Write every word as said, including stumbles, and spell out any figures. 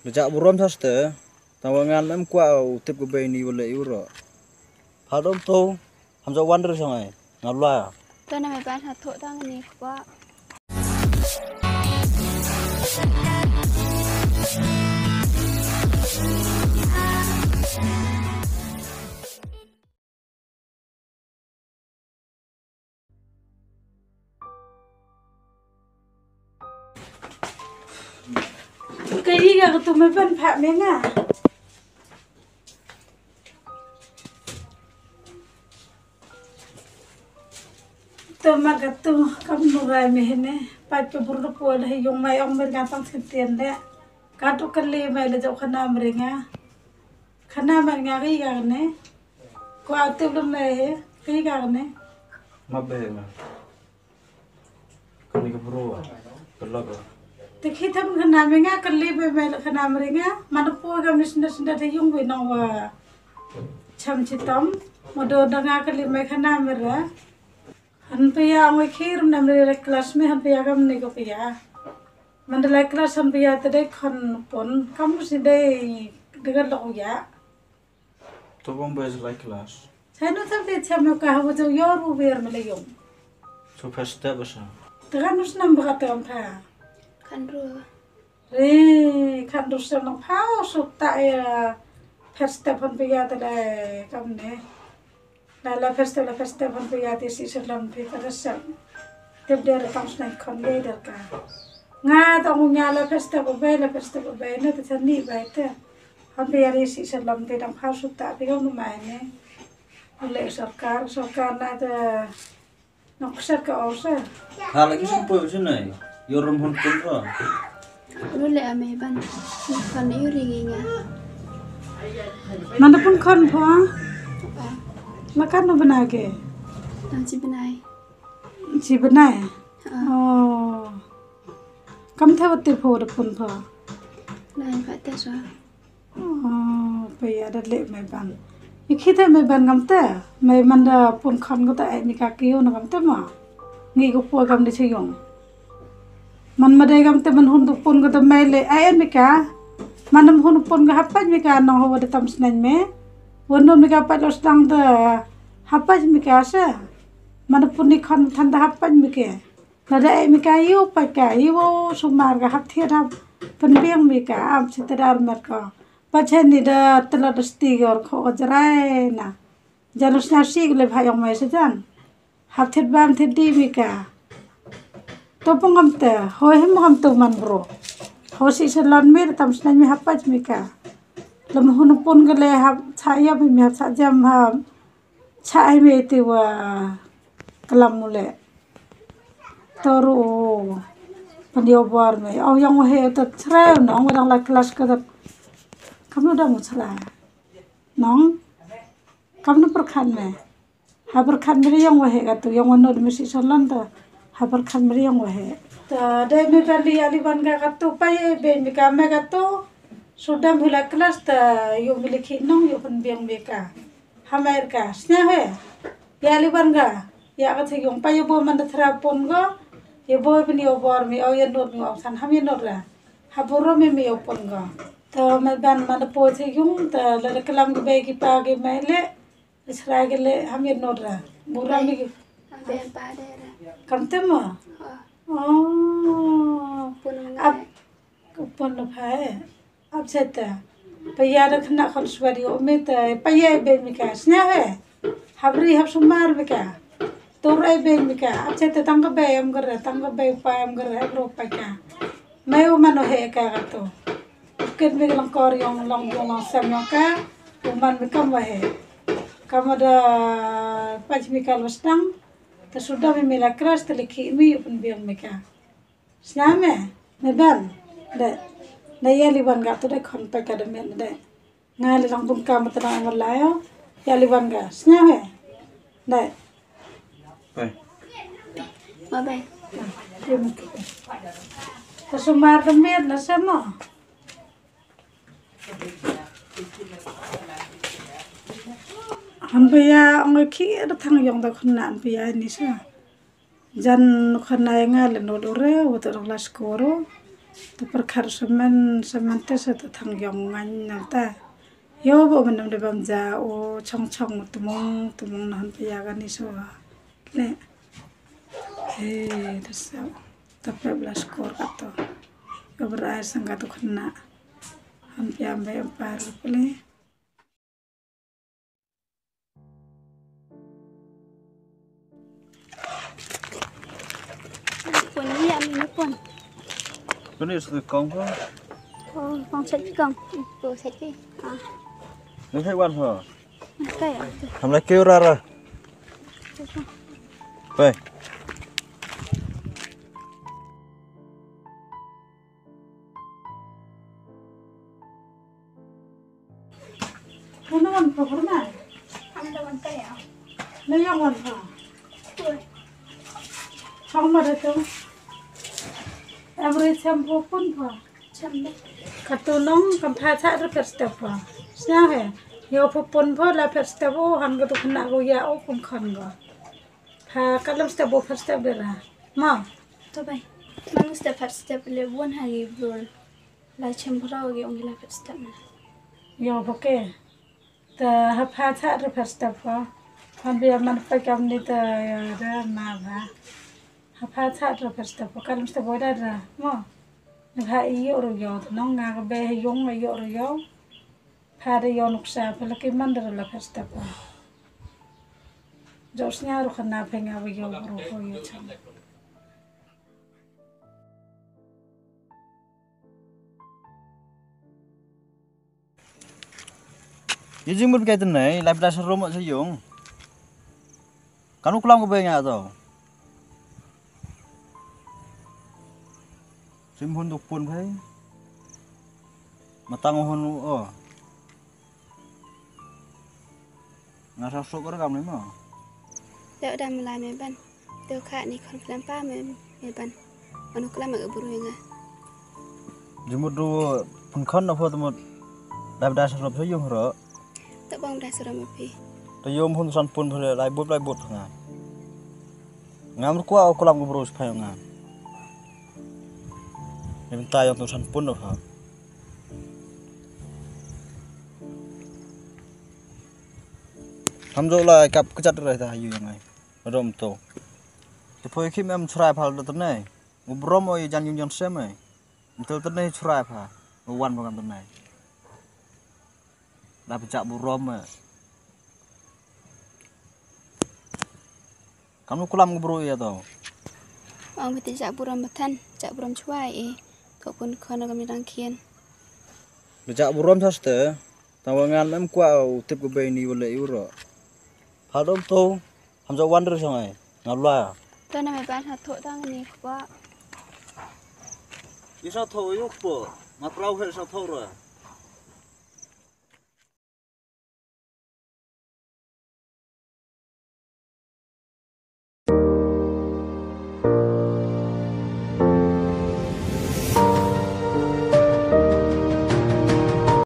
Nga jah burom sa ste. Tang wa ngan em kwah u tip ka bei ni wala i uro. Pha dom to. Ham ja wan re shong ai. Nga lua. To na me ban ha tho tang ni kwah. Ka i ka tu me ban pha me nga. Tu ma ka tu kam nu rai me hene. Pat pe bur lu pu le yung mai ong me nga tang skin tien de. Ka tu ka le mai le jok khana me ringa. Khana me nga ka i ka ne. Ko a tu lu me he. Ka i ka ne. Ma be ma. Kani ka bro. Ka lok. Te khi tham khana me nga ka le be me le khana me ringa. Ma tu pu ka mis nes nes te yung we nong wa. Cham chitom. Ma do da nga ka le me khana me ra. Han pia ngoi khir nam re class me han pia kam ne ko pia. Man de lai class han pia te de khon pon kam si de de ga lok ya. To bong bai lai class. Sai no tham pia cham ka ha wo jo yo ru wer me le yong. So first step sa. Te kan nus nam ba ka te kam tha. Kan ru. Re, khat dur sem nang phau suk ta ya. First step han pia te le kam ne. La la first step, la first step han pia te si ser lam pia te ser. Tep der tang snai khon ye der ka. Nga tang u nya la first step be, la first step be ne te ni be te. Han pia ri si ser lam pia dang phau suk ta pia nu mai ne. Le sorkar, sorkar na te Nok set ka or sa. Ha la ki sum poi sum nai. Yo rom hon pun ro. Ru le ame ban. Kan yu ri ngi nga. Nanda pun khon pho. Ah. Ma kan no bana ke. Nang chi banai. Chi banai. Ah. Oh. Kam tha wat te pho da pun pho. Lai pa te sa. Oh, pa ya da le me ban. Yu khi te me ban ngam te. Me man da pun khon ko ta ai mi ka kiu na ngam te ma. Ngi ko po kam de che yong. Man ma de ngam te man hun tu pun ko ta me le ai mi ka. Man da hun pun ko hapai mi ka nong ho de tam sneng me. Won do mi ka pa lo stang de hapai mi ka sa. Man da pun ni khon than da hapai mi ke. Lada ai mi ka yu pa ka yu sumar ka hap thied hap pynbiang mi ka am chitadar mer ka. Pa chen ni da tela da stiger ko jrai na. Janus na si le bha yong mai sejan. Hap thied bam thied di mi ka. To pung am te, ho hem ham to man bro. Ho si se lon mi tam sna mi hap pach mi ka. Lam hun pun ka le hap cha ya mi hap cha jam hap. Cha ai me ti wa kalam mule. Toru pan yo bor me. Au yang wa he ta chra no wa dang la class ka ta. Kam no da mu chra. Nong. Kam no perkhan me. Ha perkhan me yang wa he ka tu yang wa no de me si salon ta. Ha perkhan me yang wa he. Ta de me ta li ali ban ka ka tu pa ye be me ka me ka tu. Sudam hula class ta yo me likhi nong yo pan biang me ka. Hamair ka, snya he. Ya liban ga. Ya ka thayong pa yo bo man da thra pon go. Yo bo pin yo bor mi o ya not mi o san ham ya not ra. Ha boro mi mi yo pon go. Ta me ban man da po thayong ta la da kalam ki bai ki pa ki mai le. Sra ki le ham ya not ra. Boro mi ki. Be pa de ra. Kam te mo. Ha. Oh. Pon nga. Ap pon lo pha he. Ap cheta. Pa ya da khna khon swari o me ta pa ya be mi ka snya he. Habri hab sumar mi ka. Tor ai be mi ka. Ap cheta tang ka be am gar tang ka be pa am gar abro pa ka. Mai u mano he ka ka to. Ket mi lang kor yong long yong long sam yong ka. U man mi kam wa he. Kam da pach mi ka lostang. Ta suda mi mi la kras ta likhi mi u pun biang mi ka. Sñiaw me, me ban. De, de ya liwan ga tu de khon pe ka de me de. Nga li lang bun ka ma tana ngan la yo. Ya liwan ga. Sñiaw me. De. Bye. Bye bye. Ta sumar de me na sa mo. Han pe ya ong ki de thang yong da khon na han pe ya ni sa. Jan khana ya nga le no dore, wa to dong la skoro. Te pyrkhat semen semen te sa te thang yong ngan na te. Yo bo menem de bam ja o chong chong mo tumong tumong na han pya ga ni so. Le. He, te sa. Te pe bla skor ka to. Yo ber ai sang ka to khna. Han pya be par pele. Pun ni ami ni pun. Pun ni sui kong ko. Oh, kong set kong. Ko set ki. Ah. Ni hai wan ho. Kai ah. Ham la keu rara. Kai. Hana wan pha pha na? Hana wan ka ya. Na yang wan pha. Chong ma da tu. Every cham pho pun pha. Cham da. Ka tu nong kam pha cha da first step pha. Snya he. Yo pho pun pha la first step o han ka tu khna ko ya o kum khan ko. Pha ka lam step o first step de ra. Ma. To bai. Mang step first step le won ha gi brul. La chem bro gi ong la first step na. Yo pho ke. Ta ha pha cha re first step ko. Han bia man pa kam ni ta ya da ma ba. Ha pha cha re first step ko. Kalam step bo da da. Mo. Ni ha i yo ro yo. Nong nga ka be ha yong nga yo ro yo. Pha de yo nuksa pa la ki man da la first step ko. Jo snya ro khana pha nga ba yo ro ko yo chang. Ye jing mut kai tene, lai bda sa rom sa yung. Kanu kulam ko benga to. Sim hun duk pun phai. Matang hun o. Nga sa sok kam ni mo. Dok dam lai me ban. Dok kha ni khon phlam pa me me ban. Anu klam ka buru nga. Jumut du pun khon na pho tumut. Dab da sa rop sa yung ro. Tak bang da sa rop me phi. To yung hun san pun phale lai bot lai bot nga. Ngam kwa o kulam ka buru sphai nga. Ni benta yung tu san pun do pha. Ham jo la kap kejat re ta yu yang ai. Rom to. Te poi kim em chrai phal do tene. U brom o jan yung jan sem ai. Mtel tene chrai pha. U wan bangam tene. Da pejak burom ai. Kam nu kulam ka bru ya to. Ong beti jak burom batan, jak burom chuai e. Ko pun kono kami dang kien. Bejak burom saste. Tawa ngan mem kwa u tip ke bai ni wala i uro. Phadom to. Ham jak wan der song ai. Ngalwa. To na me ban ha to dang ni kwa. I sa tho yu kpo. Nga prau he sa tho ra.